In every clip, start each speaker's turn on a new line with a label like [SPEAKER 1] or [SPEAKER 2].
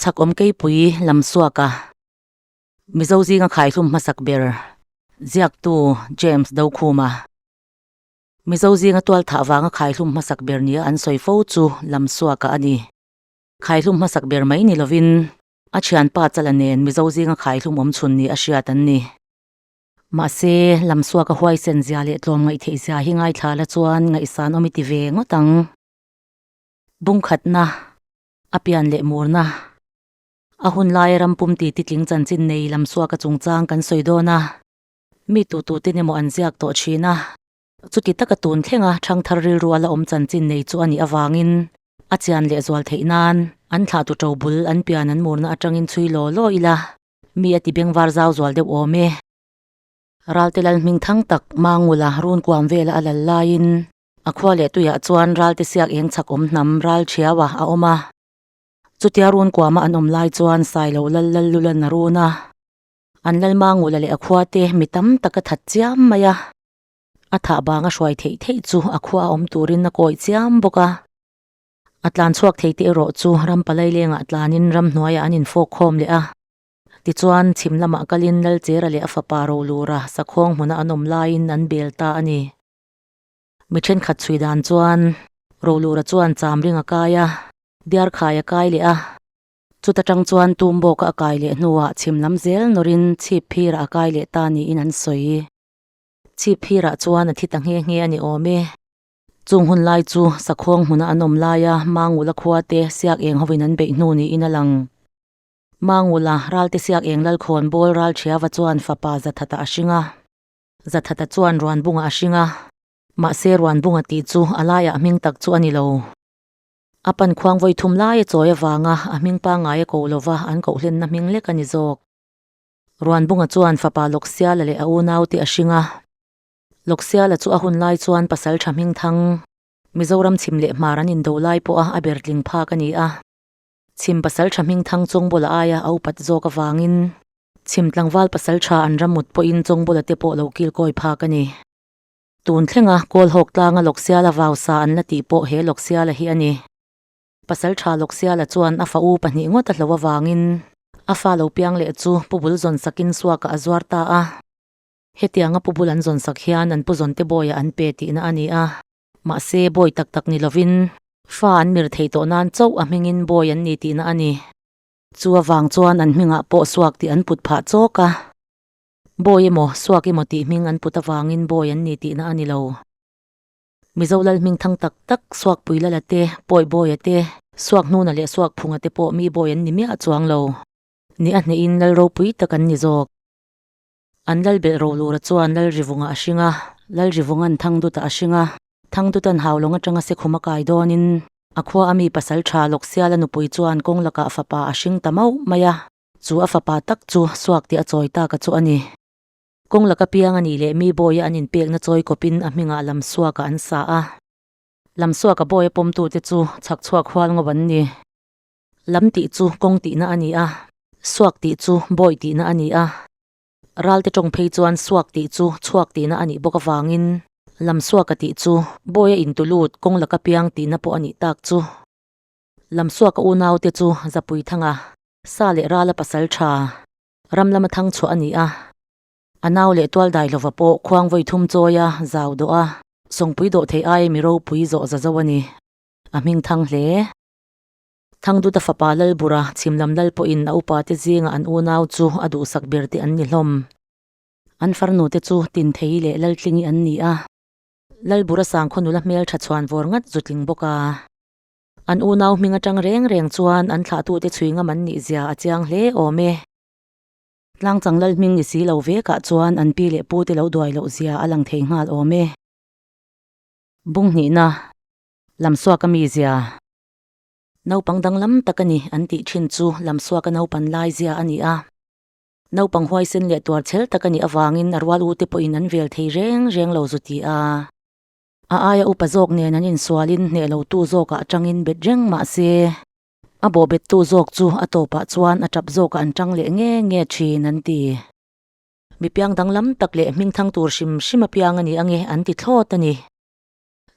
[SPEAKER 1] Chhakawm Keipui Lamsuaka, Mizo zinga khaihlum hmasak ber, ziaktu James Dokhuma. Mizo zinga tualthah vanga khaihlum hmasak ber nia an sawi fo chu Lamsuaka a ni. Khaihlum hmasak ber mai ni lovin a thianpa Chala nen Mizo zinga khaihlum awmchhun ni a hriat an ni. Mahse, Lamsuaka huaisen zia leh tlawm ngaihtheih zia hi ngaithla la chuan ngaihsan awm i ti ve ngawt ang. Bungkhatna, a pian leh murna, a hun laia ram pum ti titling chanchin nei Lamsuaka chungchang kan sawi dawn a, mi tututen emaw an ziak tawh thin a, chuti taka tun thlenga thangthar rilru a la awm chanchin nei chu a nih avangin a chian lehzual theih nan an thlahtu ṭo bul an pian an murna atangin chhui law law ila mi a ti bengvar zau zual deuh awm e. Ralte lal hming thang tak Mangula run kuam vela a lal laiin A khua leh tuiah chuan ralte siak eng chak awm hnam ral thiau a a awm a. Chutia run kuama an awm lai chuan sai lo lal lal lul an a run a. An lal Mangula leh a khua te mi tam tak a that chiam mai a. A thah bang a hruai theih theih chu a khua a awm turin a kawih chiam bawk a. A tlan chhuak thei te erawh chu ram palai lengah tlanin ramhnuaiah an infawk khawm leh a. Tichuan chhim lamah kalin Lalchera leh a fapa Rolura sakhawng hmuna an awm laiin an bel ta a ni. Mi thenkhat chhui dan chuan Rolura chuan cham ring a kai a, diar khai a kai leh a. Chuta tang chuan tum bawka a kai leh hnuah chhim lam zel nawrin chhip phirah a kai leh ta niin an sawi. Chhip phirah chuan a thi ta nghe nghe a ni awm e. Chung hun lai chu sakhawng hmuna an awm laia Mangula khua te siak eng hovin an beih hnu niin a lang. Mangula ralte siak eng lalkhawn bawl ral thiava chuan fapa Zathata a hring a. Zathata chuan Ruanbunga a hring a, mahse Ruanbunga tih chu a laiah hming tak chu a ni lo. A pan khuang vawi thum lai a chawi avanga a hming pangngai a ko lova an kohhlenna hming lek a ni zawk. Ruanbunga chuan fapa Lawksiala leh a unaute a hring a. Lawksiala chu a hun lai chuan pasal tha hming thang, Mizoram chhim leh hmar an indo lai pawha a ber tling phak a ni a. Chhim pasal tha hming thang Chawngbawla aia a upat zawk avangin Chhim tlangval pasal tha an ramut pawhin Chawngbawla te pawh lo kil kawi phak a ni. Tun thlenga Kawlhawk tlanga Lawksiala vausa an la tih pawh he Lawksiala hi a ni. Pasal tha Lawksiala chuan a fa u pahnih ngawt a hlo avangin a fa lo piang leh chu Pu Bul zawn sakin suakah a zuar ta a. Hetianga Pu Bul an zawn sak hian an Pu Zawnte bawiah an pe tihna a ni a. Mahse bawi tak tak ni lovin fa an mir thei tawh nan chauh a hmingin bawi an ni tihna a ni. Chu avang chuan an hmingah pawh suak tih an put phah chawk a. Bawi emaw, suak emaw tih hming an put avangin bawi an ni tihna a ni lo. Mizo lal hming thang tak tak Suakpui Lala te, Pawi Bawia te, Suak Hnuna leh Suak Phunga te pawh mi bawi an ni miah chuang lo. Ni a hnehin lal ropui tak an ni zawk. An lal belh Rolura chuan Lal Rivunga a hring a, Lal Rivunga'n Thangduta a hring a, Thangduta'n Haulawng atanga Sekhum a kai dawnin a khua a mi pasal tha Lawksiala nupui chuan kawng lakah fapa a hring ta mauh mai a, chu a fapa tak chu suak tih a chawi tak a chu a ni. Kawng laka piang a nih leh mi bawia an inpekna chawi kawpin a hmingah Lamsuaka an sa a. Lamsuaka bawia pawmtute chu chhak chhuak hual ngawp an ni. Lam tih chu kawng tihna a ni a, suak tih chu bawi tihna a ni a. Ralte tawng phei chuan suak tih chu chhuak tihna a nih bawk avangin lam suaka tih chu bawi a intu lut kawng laka piang tihna pawh a nih tak chu. Lam suaka unaute chu Zapui Thanga, sa leh rala pasal tha, ram lama thang chhuah a ni a. A nau leh tual dai lova pawh khuang vawi thum chawi a, zau dawh a, sawngpui dawh thei ai mi ropui zawh za zo a ni. A hming thang hle. Thangduta fapa Lalbura chhimlam lal pawhin a upate zingah an unau chu a duhsak ber te an ni hlawm. An farnute chu Tinthei leh Laltlingi an ni a. Lalbura sangkhaw nula hmeltha chhuan vawr ngat zu tling bawk a. An unau hming atang reng reng chuan an thlahtute chhui ngam an nih zia a chiang hle awm e. Tlangchang lal hming ni si lo vekah chuan an pi leh pute lo duai loh zia a lang thei nghal awm e. Bunghnihna, Lamsuaka mizia. Naupang danglam tak a ni an tih thin chu Lamsuaka naupan lai zia a ni a. Naupang huaisen leh tuar chhel tak a nih avangin a rual ute pawhin an vel thei reng reng lo zu ti a. A aia upa zawk nen an insualin hneh lotu zawkah atangin bet reng mah se, a bawhbettu zawk chu a tawpah chuan a tap zawkah an tang leh nge nge thin an ti. Mi piang danglam tak leh hmingthang tur hrim hrim apiang a ni ange an ti thlawt a ni.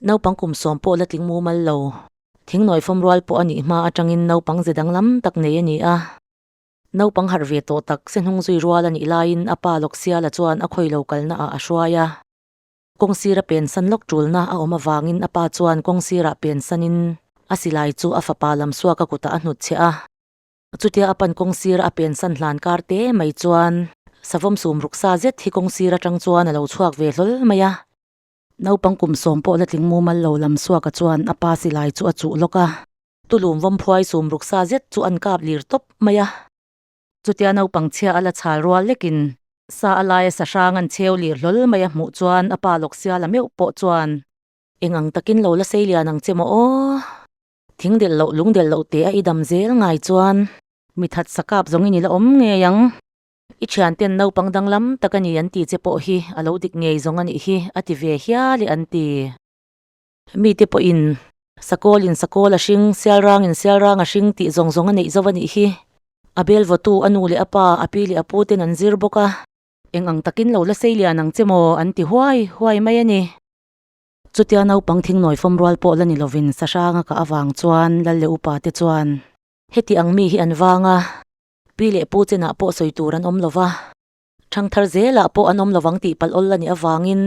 [SPEAKER 1] Naupang kum sawm pawh la tling mumal lo. Thingnawi fawm rual pawh a nih hma atangin naupang ze danglam tak nei a ni a. Naupang harh ve tawh tak se hnung zui rual a nih laiin a pa Lawksiala chuan a khawi lo kalna ah a hruai a. Kawng sira pen san lawk tulna a awm avangin a pa chuan kawng sirah pen sanin a silai chu a fapa Lamsuaka kutah a hnut chhe a. Chutia a pan kawng sira a pen san hlan kar te mai chuan savawm sum ruk sa zet hi kawng sir atang chuan a lo chhuak ve hlawl mai a. Naupang kum sawm pawh la tling mumal lo lam suaka chuan a pa silai chu a chuh lawk a. Tulum vawm phuai sum ruk sa zet chu an kap lir tawp mai a. Chutia naupang chhia a la chhal rual lekin sa a laia sa hrang an cheu lir hlawl mai a hmuh chuan a pa lawk siala meuh pawh chuan. Eng ang takin lo la sei lian ang che maw aw? Thing delh loh lung delh loh teh a i dam zel ngai chuan mi that sa kap zawngin i la awm ngei ang. I thianten naupang danglam tak a ni an ti che pawh hi a lo dik ngei zawng a nih hi a ti ve hial e an ti. Mite pawhin Sakawlin sakawl a hring, sialrangin sialrang a hring tih zawng zawng a neih zo a nih hi. A bel vawtu a nu leh a pa, a pi leh a pu ten an zir bawk a. Eng ang takin lo la sei lian ang che maw an ti huai huai mai a ni. Chutia naupang thingnawi fawm rual pawh la ni lovin sahranga kah avang chuan lal leh upa te chuan heti ang mi hi an vang a. Pi leh pu chenah pawh sawi tur an awm lo va, ṭhangthar zelah pawh an awm lo vang tih palh awl a nih avangin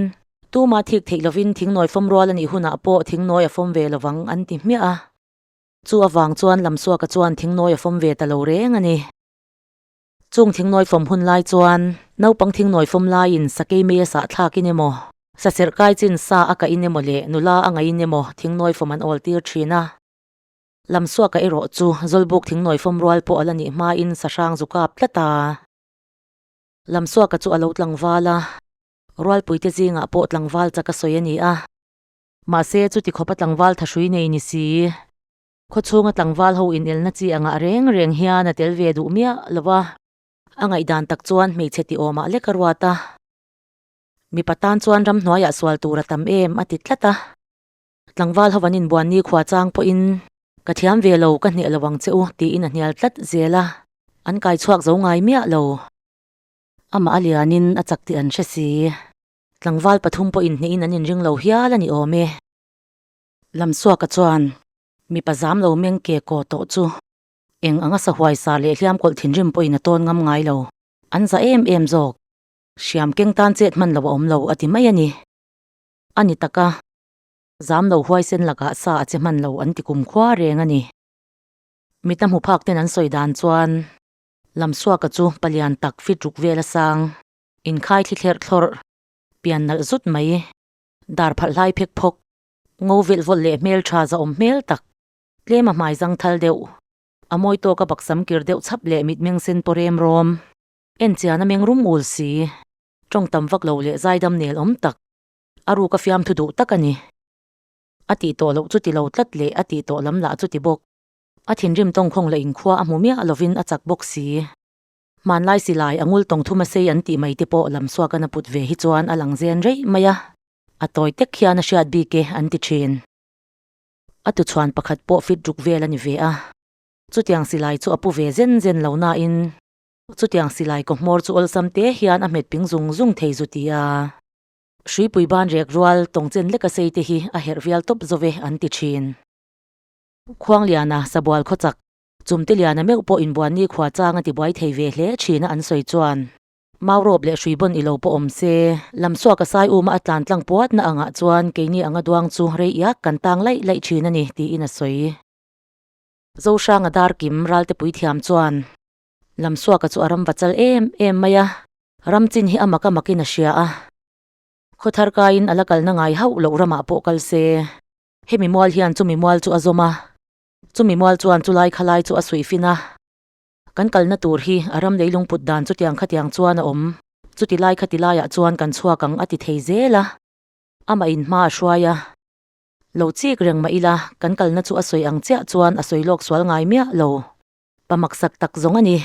[SPEAKER 1] tuma thik theih lovin thingnawi fawm rual a nih hunah pawh thingnawi a fawm ve lo vang an ti hmiah a. Chu avang chuan Lamsuaka chuan thingnawi a fawm ve ta lo reng a ni. Chung thingnawi fawm hun lai chuan naupang thingnawi fawm laiin sakei mei a sah thlakin emaw, saserh kai chin sa a kahin emaw leh nula a ngaihin emaw thingnawi fawm an awl tir thin a. Lamsuaka erawh chu Zawlbuk thingnawi fawm rual pawh a la nih hmain sahrang zu kap tlat a. Lamsuaka chu a lo tlangval a, rualpuite zingah pawh tlangval chak a sawi a ni a. Mahse, chuti khawpa tlangval thahrui nei ni si, khawchhunga tlangval ho inelna chi angah reng reng hian a tel ve duh miah lo a. A ngaihdan tak chuan hmeichhe ti awmah lek a ruat a. Mipa tan chuan ramhnuaiah sual tur a tam em a ti tlat a. Tlangval ho an inbuan ni khua chang pawhin ka thiam ve lo, ka hneh lo ang che u tiin a hnial tlat zel a, an kai chhuak zo ngai miah lo. Amah a lianin a chak tih an hre si. Tlangval pathum pawh inhnehin an inring lo hial a ni awm e. Lamsuaka chuan mipa zam lo meng ke kaw tawh chu eng anga sahuai sa leh hliam kawlh thinrim pawhin a tawn ngam ngai lo. An za em em zawk. Hriam keng tan chet hman lo a awm lo a ti mai a ni. A ni tak a. Zam lo huaisen lakah sa a che hman lo an ti kum khua reng a ni. Mita hmu phak ten an sawi dan chuan Lamsuaka chu palian tak fit ruk vel a sang, inkhai thli thlerh thlawrh, pian nalh zut mai, dar phalh hlai phek phawk, ngo velh vawlh leh hmel tha zahawm hmel tak, tlem a hmai zang thal deuh, a mawi tawk a baksam kir deuh chhap leh mitmeng sen paw rem rawm, en chian a meng rum ul si, tawng tam vak lo leh zaidam nel awm tak. A ruk a fiamthu duh tak a ni. A tih tawh loh chu ti lo tlat leh a tih tawh lam lah chu ti bawk. A thinrim tawngkhawng leh inkhua a hmu miah lovin a chak bawk si. Hmanlai silai a ngul tawng thum a sei an tih mai te pawh lamsuak an a put ve hi chuan a lang zen reih mai a. A tawi tek hian a hriat bik e an ti thin. A tuchhuan pakhat pawh fit ruk vel a ni ve a. Chutiang silai chu a pu ve zen zen lo nain chutiang silai kawhmawr chu awlsam te hian a hmet ping zung zung thei zu ti a. Hruipui ban rek rual tawngchen leka sei te hi a herh vial tawp zo ve an ti thin. Khuangliana, Sabual khawchak, Chumte liana meuh pawh inbuan ni khua chang a tibuai thei ve hle thin a an sawi chuan. Maurawp leh hruibawn i lo pawh awm se, Lamsuaka sai uma a tlan tlang puatna angah chuan keini anga duang chu rei iak kan tang laih laih thin a ni tiin a sawi. Zohranga Darkim Ralte Puithiam chuan Lamsuaka chu a ram va chal em em mai a. Ram chin hi a mak a makin a hria a, khawthar kaiin a la kalna ngai hauh loh ramah pawh kal se. Hemi mual hian chumi mual chu a zawm a, chumi mual chuan chulai khalai chu a suih fin a. Kan kalna tur hi a ram leilung put dan chutiang khatiang chuan a awm, chuti lai khati laiah chuan kan chhuak ang a ti thei zel a, amah in hma a hruai a. Lo chik reng mah ila kan kalna chu a sawi ang chiah chuan a sawi lawk sual ngai miah lo, pa maksak tak zawng a ni.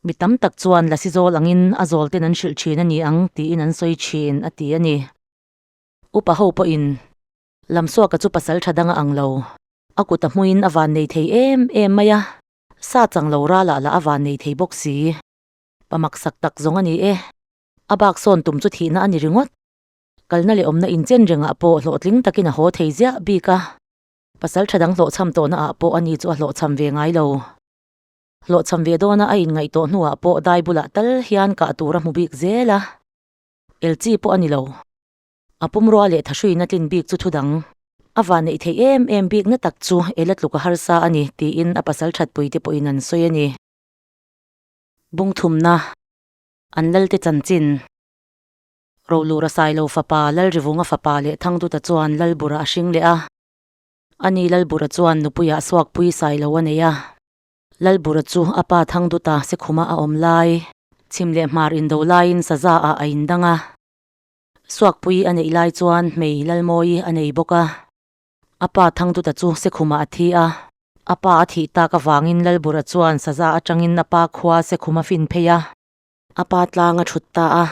[SPEAKER 1] Mi tam tak chuan lasi zawl angin a zawl ten an hrilh thin a ni ang tiin an sawi thin, a ti a ni. Upa ho pawhin Lamsuaka chu pasal tha dang a ang lo. A kut a hmuin a van nei thei em em mai a, sa chang lo ralah lah a van nei thei bawk si. Pa maksak tak zawng a ni e. A bak sawn tum chu thihna a ni ringawt. Kalna leh awmna inchen rengah pawh hlawhtling takin a haw thei ziah bik a. Pasal tha dang hlawhchham tawhna ah pawh ani chu a hlawhchham ve ngai lo. Hlawhchham ve dawna a inngaih tawh hnuah pawh dai bulah tal hian kah tur a hmu bik zel a. El chi pawh a ni lo. A pumrua leh thahruina tlin bik chu thudang a van neih theih em em bikna tak chu ela tluk a harsa a ni tiin a pasal thatpui te pawhin an sawi a ni. Bungthumna an lalte chanchin Rolura Sailo fapa Lalrivunga fapa leh Thangduta chuan Lalbura a hring leh a. Ani Lalbura chuan nupuiah Suakpui Sailo a nei a. Lalbura chu a pa Thangduta Sekhuma a awm lai, chhim leh hmar indo laiin saza ah a indang a. Suakpui a neih lai chuan hmei Lalmawi a nei bawk a. A pa Thangduta chu Sekhumah a thi a. A pa a thih tak avangin Lalbura chuan saza atangin a pa khua Sekhum a fin phei a. A pa tlang a thut ta a.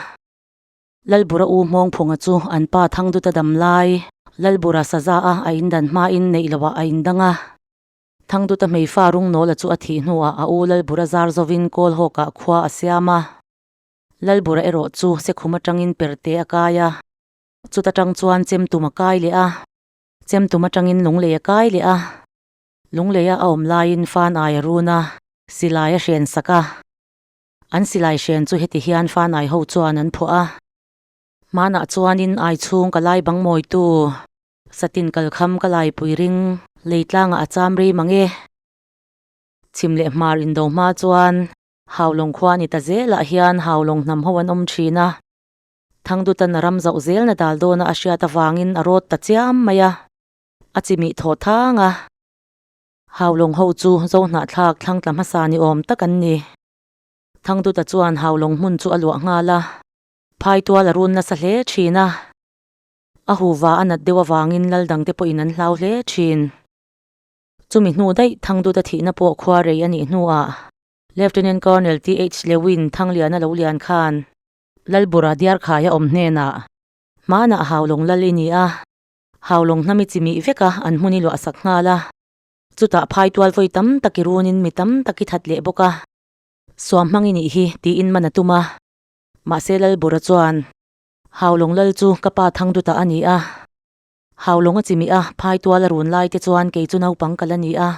[SPEAKER 1] Lalbura u Hmawngphunga chu an pa Thangduta dam lai Lalbura saza a a indan hmain neih loah a indang a. Thangduta hmeifa Rungnawla chu a thih hnuah a u Lalbura zar zovin Kawlhawkah khua a siam a. Lalbura erawh chu Sekhum atangin perte a kai a, chuta tang chuan Chemtum a kai leh a, Chemtum atangin Lunglei a kai leh a, Lungleia a awm laiin Fanai a run a, silai a hren sak a. An silai hren chu heti hian Fanai ho chuan an phuah a. Hmanah chuanin ai chhung ka lai bang mawitu, satin kalkham ka laipui ring, leitlangah a cham rei mang e. Chhim leh hmar indo hma chuan Haulawng khua ni ta zelah hian Haulawng hnam ho an awm thin a, Thangdutan a ram zauh zelna dal dawna a hriat avangin a rawt ta chiam mai a, a chimih thaw thang a. Haulawng ho chu Zohnahthlak thlangtla hmasa ni awm tak an ni. Thangduta chuan Haulawng hmun chu a luah nghal a, phaitual a run nasa hle thin a. A huva a nat deuh avangin lal dangte pawhin an hlau hle thin. Chumi hnu daih Thangduta thihna pawh khua rei a nih hnuah Lieutenant Colonel TH Lewin Thangliana lo lian khan Lalbura Diarkhaia awm hnenah hmanah Haulawng lal i ni a, Haulawng hnam i chimih vek a, an hmun i luah sak nghal a. Chutah phaitual vawi tam tak i runin mi tam tak i that leh bawk a, suam hmang i nih hi tiin man a tum a. Mahse Lalbura chuan Haulawng lal chu ka pa Thangduta a ni a, Haulawng a chimih a, phaitual a run lai te chuan kei chu naupang ka la ni a.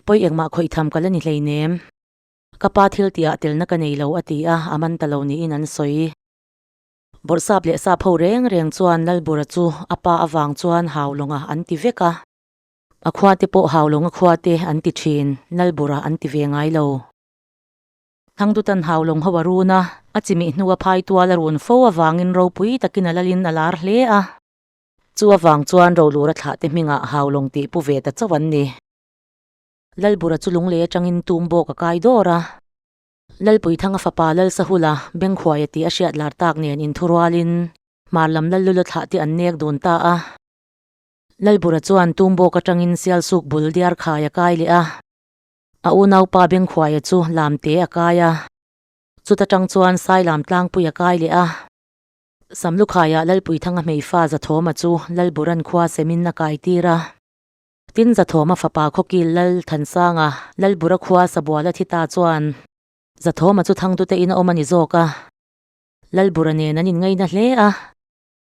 [SPEAKER 1] Pawi engmah khawih tham ka la ni hleinem. Ka pa thil tihah telna ka nei lo a ti a, a man ta lo niin an sawi. Bawrhsap leh sap ho reng reng chuan Lalbura chu a pa avang chuan Haulawngah an ti vek a. A khuate pawh Haulawnga khuate an ti thin, Lalbura an ti ve ngai lo. Thangdutan Haulawng ho a run a, a chimih hnua phaitual a run fo avangin ropui takin a lalin a lar hle a. Chu avang chuan Rolura thlahte hmingah Haulawng tih pu ve ta chauh an ni. Lalbura chu lunglei atangin tum bawk a kai dawr a. Lalpuithanga fapa Lalsahula, Bengkhuaia tih a hriat lar tak nen inthurualin hmar lam Lallula thlah te an nek dun ta a. Lalbura chuan tum bawk atangin Sialsuk bul Diarkhai a kai leh a. A unaupa Bengkhuaia chu Lamte a kai a. Chuta tang chuan Sailam tlangpui a kai leh a. Samlukhaiah Lalpuithanga hmeifa Zathawma chu Lalburan khua semin a kai tir a. Tin Zathawma fapa Khawkil Lal Thansanga Lalbura khua Sabuala thi ta chuan Zathawma chu Thangtute in a awm a ni zawk a, Lalbura nen an inngaina hle a,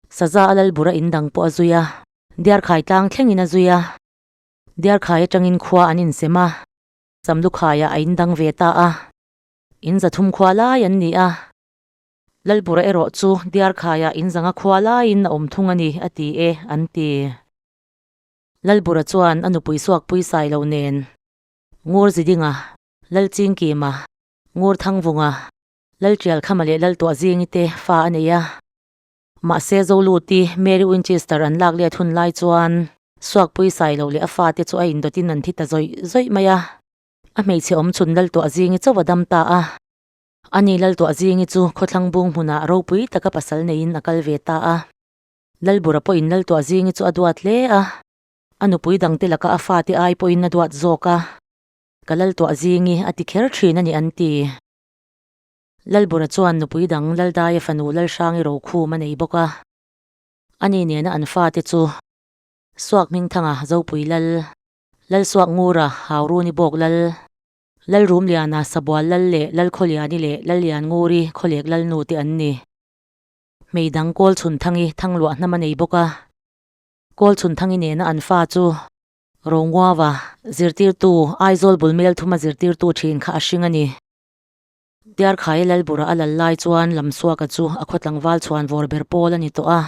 [SPEAKER 1] Saza a Lalbura in dang pawh a zui a, Diarkhai tlang thlengin a zui a, Diarkhai atangin khua an insem a, Samlukhaiah a indang ve ta a, in Zathum khua lai an ni a, Lalbura erawh chu Diarkhaiah in zanga khua laiin a awm thung a ni a ti e an ti. Lalbura chuan a nupui suakpui sai lo nen Ngur Zidinga, Lalchingkima, Ngur Thangvunga, Laltialkhama leh Laltuahzingi te fa a nei a. Mahse Zoluti, Mary Winchester an lak let hun lai chuan suakpui sai lo leh a fate chu a indawtin an thi ta zawih zawih mai a. A hmeichhe awm chhun Laltuahzingi chauh a dam ta a. Ani Laltuahzingi chu khawthlang bung hmunah ropui taka pasal neiin a kal ve ta a. Lalbura pawhin Laltuahzingi chu a duat hle a, a nupui dangte laka a fate ai pawhin a duat zawk a, Ka Laltuahzingi a ti kher thin a ni an ti. Lalbura chuan nupui dang Laldaia fanu Lalhrangi rokhum a nei bawk a, ani nena an fate chu Suak Hmingthanga Zopui Lal, Lalsuak Ngura Hauruni Bawk Lal, Lalrumliana Sabual Lal leh Lalkhawliani leh Lallian Nguri Khawlek Lalnu te an ni. Hmei dang Kawlchhunthangi thangluah hnam a nei bawk a, Kawlchhunthangi nena an fa chu Ronguava, zirtirtu, Aizawl bul mel thuma zirtirtu thin kha a hring a ni. Diarkhaia Lalbura a lal lai chuan Lamsuaka chu a khaw tlangval chhuan vawr ber pawl a ni tawh a.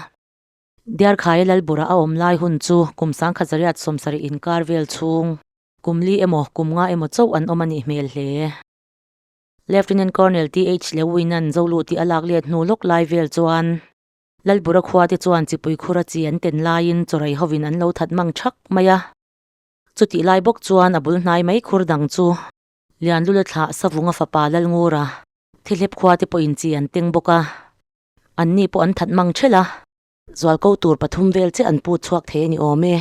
[SPEAKER 1] Diarkhaia Lalbura a awm lai hun chu kum sangkhat zariat sawmsarih inkar vel chhung, kum li emaw kum nga emaw chauh an awm a nih hmel hle. Lieutenant Colonel TH Lewin-a'n Zoluti a lak let hnu lawk lai vel chuan Lalbura khua te chuan chipui khura chi an ten laiin chawrei hovin an lo that mang thak mai a. Chutih lai bawk chuan a bul hnai mai khur dang chu Lianlula thlah Savunga fapa Lalngura thihlep khua te pawhin chi an teng bawk a, anni pawh an that mang thelh a. Zualko tur pathum vel che an put chhuak thei a ni awm e.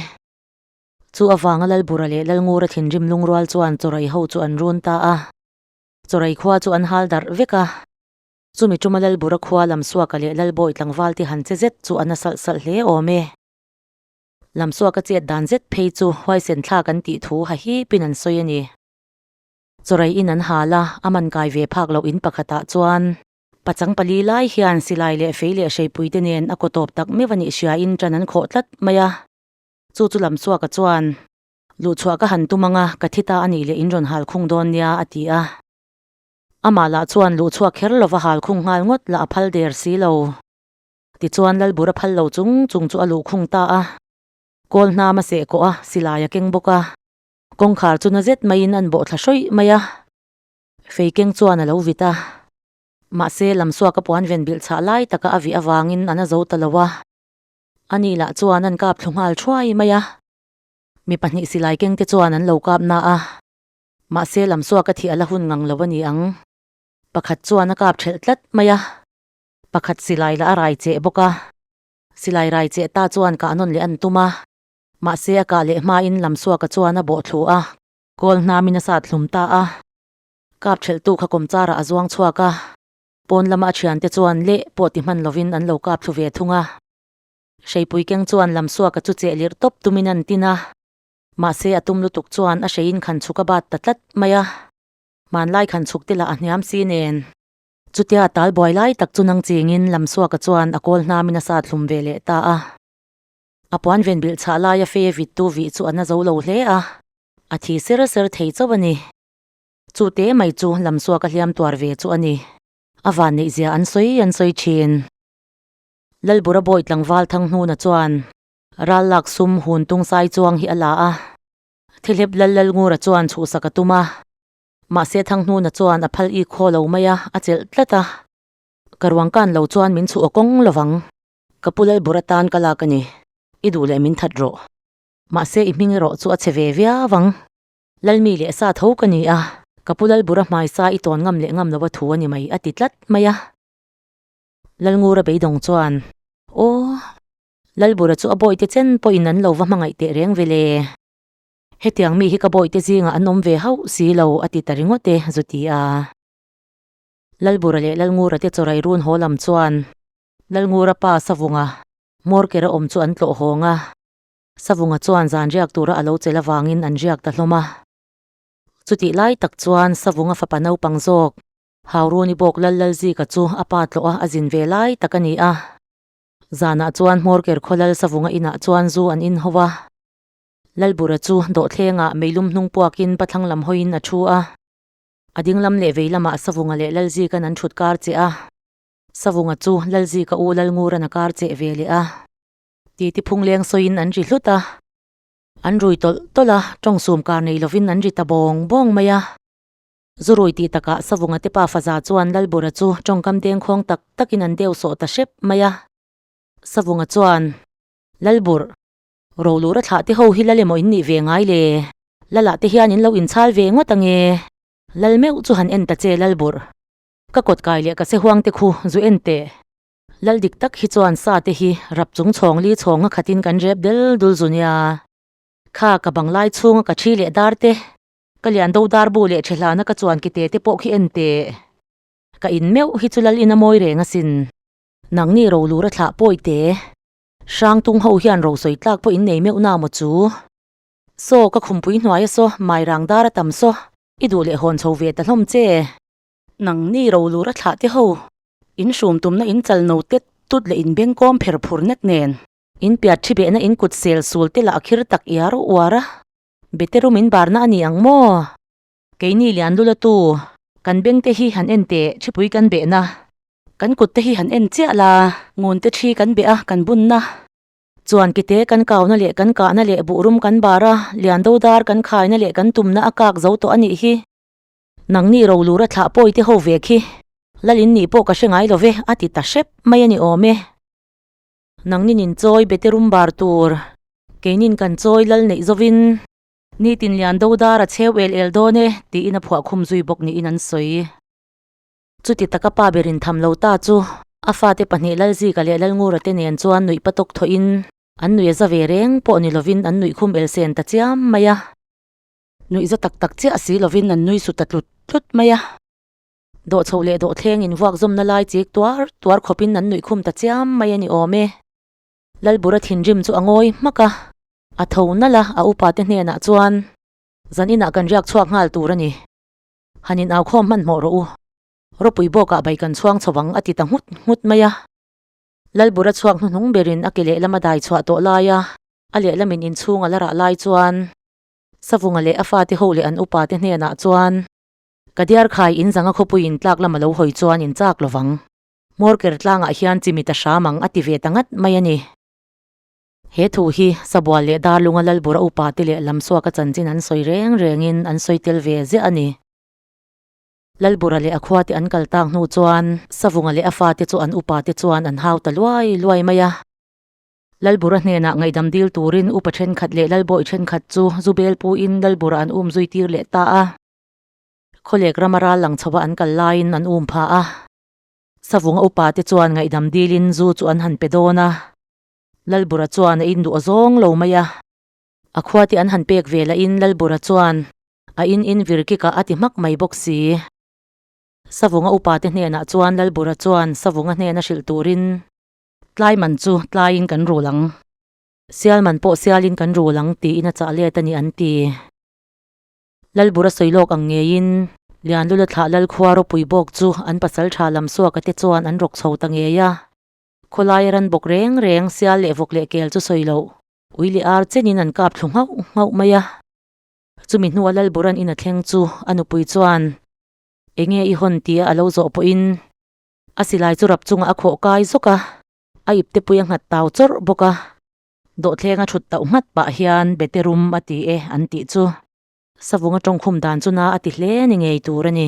[SPEAKER 1] Chu avanga Lalbura leh Lalngura thinrim lungrual chuan chawrei ho chu an run ta a. Chawrei khua chu an hal darh vek a. Chumi tuma Lalbura khua Lamsuaka leh Lalbawi tlangval te han che zet chu a na salh salh hle awm e. Lamsuaka chet dan zet phei chu huaisen thlak an tih thu ha hipin an sawi a ni. Chawrei in an hal a, a man kai ve phak loh in pakhatah chuan pachang pali lai hian silai leh fei leh hreipui te nen a kaw tawp tak meuh a nih hriain ṭan an khawh tlat mai a. Chu chu Lamsuaka chuan, Luhchhuah ka han tum ang a, ka thi ta a nih leh in rawn hal khung dawn nia, a ti a. Amah lah chuan luhchhuak kher lova hal khung nghal ngawt lah a phal der si lo. Tichuan Lalbur a phal lo chung chung chu a luh khung ta a. Kawl hnam a seh kawh a, silai a keng bawk a. Kawngkhar chu na zet maiin an bawh thla hrawih mai a. Fei keng chuan a lo vit a. Mahse Lamsuaka puan ven bilh chhah lai taka a vih avangin a na zo ta lo a. Ani lah chuan an kap thlu nghal thuai mai a. Mi pahnih silai keng te chuan an lo kap na a, mahse Lamsuaka thih a la hun ngang lo a ni ang. Pakhat chuan a kap thelh tlat mai a, pakhat silai lah a rai cheh bawk a. Silai rai cheh ta chuan kah nawn leh an tum a, mahse a kah leh hmain Lamsuaka chuan a bawh thlu a, kawl hnamin a sat hlum ta a. Kap thelhtu kha kawmcharah a zuang chhuak a, pawn lama a thiante chuan leh pawh ti hman lovin an lo kap thlu ve thung a. Hreipui keng chuan Lamsuaka chu cheh lirh tawp tumin an tin a, mahse a tum lutuk chuan a hreiin khan chhuk a bat ta tlat mai a, hmanlai khan chhuk te lah a hniam si nen. Chutia a tal buai lai tak chu nang chingin Lamsuaka chuan a kawl hnamin a sat hlum ve leh ta a. A puan ven bilh chhah laia fei a vittu vih chu a na zo lo hle a, a thi ser ser thei chauh a ni. Chu te mai chu Lamsuaka hliam tuar ve chu a ni. A van neihzia an sawi an sawi thin. Lalbura bawi tlangval Thanghnuna chuan ral lak sum hun tung sai chuang hi a la a, Thihlep Lal Lalngura chuan chhuhsak a tum a, mahse Thanghnuna chuan a phal ik khaw lo mai a, a chelh tlat a. Ka ruang kan lo chuan min chhuh a kawng lovang, ka pu Lalbura tan ka lak a ni, i duh leh min that rawh. Mahse i hming erawh chu a chhe ve viau ang. Lalmi leh sa tho ka ni a, ka pu Lalbura hmaisa i tawn ngam leh ngam lo a thu a ni mai a ti tlat mai a. Lalngura beidawng chuan, Aw, Lalbura chu a bawihte chen pawhin an lo va hmangaih teh reng ve le. Hetiang mi hi ka bawihte zingah an awm ve hauh si lo, a ti ta ringawt e, zu ti a. Lalbura leh Lalngura te chawrai run haw lam chuan Lalngura pa Savunga hmawr kera awm chu an tlawh hawng a. Savunga chuan zan riak tura a lo chelh avangin an riak ta hlawm a. Chutih lai tak chuan Savunga fapa naupang zawk Hauruni bawk Lal Lalzika chu a pa tlawh a a zin ve lai tak a ni a. Zanah chuan Hmawrker khaw Lal Savunga inah chuan zu an inho a. Lalbura chu dawhthlengah meilum hnung puakin pathlang lam hawiin a thu a. A dinglam leh vei lamah Savunga leh Lalzika'n an thut kar che a. Savunga chu Lalzika u Lalngura'n a kar cheh ve leh a. Titi phungleng sawiin an ri hlut a. An rui tawlh tawlh a, tawngsum kar nei lovin an ri ta bawng bawng mai a. Zurui tih takah Savunga te pa Faza chuan Lalbura chu tawngkam dengkhawng tak takin an deu sawh ta hrep mai a. Savunga chuan, Lalbur, rolura thlah te ho hi lal emaw in nih ve ngai le? Lalah te hian in lo inchhal ve ngawt ange. Lal meuh chu han en ta che Lalbur. Ka kawt kai leh ka se huang te khu zu en teh. Lal dik tak hi chuan sa te hi rap chung chhawng li chhawng a khatin kan rep del dul zu nia. Kha ka banglai chhunga ka thi leh dar te Ka lian do dar bu leh tha hlana ka chuan ki te te pawh khi en teh. Ka in meuh hi chu lal in a mawi reng asin. Nangni ro lur a thlah pawi te. Hrang tung ho hian ro sawi tlak pawh in nei meuh na maw chu. Saw ka khumpui hnuai a saw mai rang dar a tam saw i duh leh hawn chho ve ta hlawm che. Nangni ro lur a thlah te ho in hrum tumna in chal no tet tut leh in bengkawm pher phur nek nen. In piat thi behna in kut sel sul te lah a khir tak iar uar a. Beterum in barna a ni ang maw? Keini lian lul atu, kan beng te hi han en teh thipui kan behna, kan kut te hi han en chiah la, ngun te thi kan beh a kan bunna, chuan kite kan kauna leh kan kahna leh buhrum kan bar a, lian do dar kan khaina leh kan tumna a kak zo tawh a nih hi. Nangni rolura thlah pawi te ho ve khi, Lalin nih pawh ka hre ngai lo ve a ti ta hrep mai a ni awm e. Nangnin in chawi bete rum bar tur, keinin kan chawi lal neih zovin nitin lian do dar a cheu el el dawn e tiin a phuah khum zui bawk niin an sawi. Chuti taka pa berin tham lo ta chu a fate pahnih Lalzika leh Lalngura te nen chuan nuih patawk thawhin an nuih a za ve reng pawh ni lovin an nuih khum el sen ta chiam mai a. Nuih za tak tak chiah si lovin an nui su ta tlut tlut mai a. Dawh chhoh leh dawh thleng in vuak zawmna lai chik tuar tuar khawpin an nuih khum ta chiam mai a ni awm e. Lalbura thinrim chu a ngawi hmak a, a tho nalh a, a upa te hnenah chuan zan inah kan riak chhuak nghal tur a ni. Han in au khawm hmanhmawh rawh u. Ropui bawkah bai kan chhuang chho ang a ti ta nghut nghut mai a. Lalbura chhuak hnuhnung berin a ke lehlam a dai chhuah tawh lai a, a lehlamin inchhung a la rah lai chuan Savunga leh a fate ho leh an upa te hnenah chuan, Ka diar khai in zanga khawpui in tlak lam a lo hawi chuan in chak lovang. Hmawrker tlangah hian chimit a hram ang a ti ve ta ngat mai a ni. He thu hi Sabual leh Darlunga Lalbura upa te leh Lamsuaka chanchin an sawi reng rengin an sawi tel ve ziah a ni. Lalbura leh a khua te an kal tak hnu chuan Savunga leh a fate chu an upa te chuan an hau ta luai luai mai a. Lalbura hnenah ngaihdam dil turin upa thenkhat leh Lalbawi thenkhat chu Zubel puin Lalbura an um zui tir leh ta a. Khawlek rama ral lang chhoa an kal laiin an um pha a. Savunga upa te chuan ngaihdam dilin zu chu an han pe dawn a. Lalbura chuan a induh a zawng lo mai a. A khua te an han pek ve lahin Lalbura chuan a in in vir kikah a ti hmak mai bawk si. Savunga upa te hnenah chuan Lalbura chuan Savunga hnena hrilh turin Tlai man chu tlaiin kan rul ang. Sial man pawh sialin kan rul ang tiin a chah let a ni an ti. Lalbura sawi lawk ang ngeiin Lianlula thlah Lalkhua ropui bawk chu an pasal tha lam suaka te chuan an rawk chho ta ngei a. Khawlai a ran bawk reng reng sial leh vawk leh kel chu sawi loh ui leh ar chenin an kap thlu nghauh nghauh mai a. Chumi hnua Lalburan in a thleng chu a nupui chuan enge i hawn tia a lo zawh pawhin A silai chu rap chungah a khawh kai zawk a, a ipte pui a nghat tau chawrh bawk a. Dawhthleng a thut tauh nghat pah hian bete rum a ti e an tih chu. Savunga tawngkhum dan chu na a ti hle ni ngei tur a ni.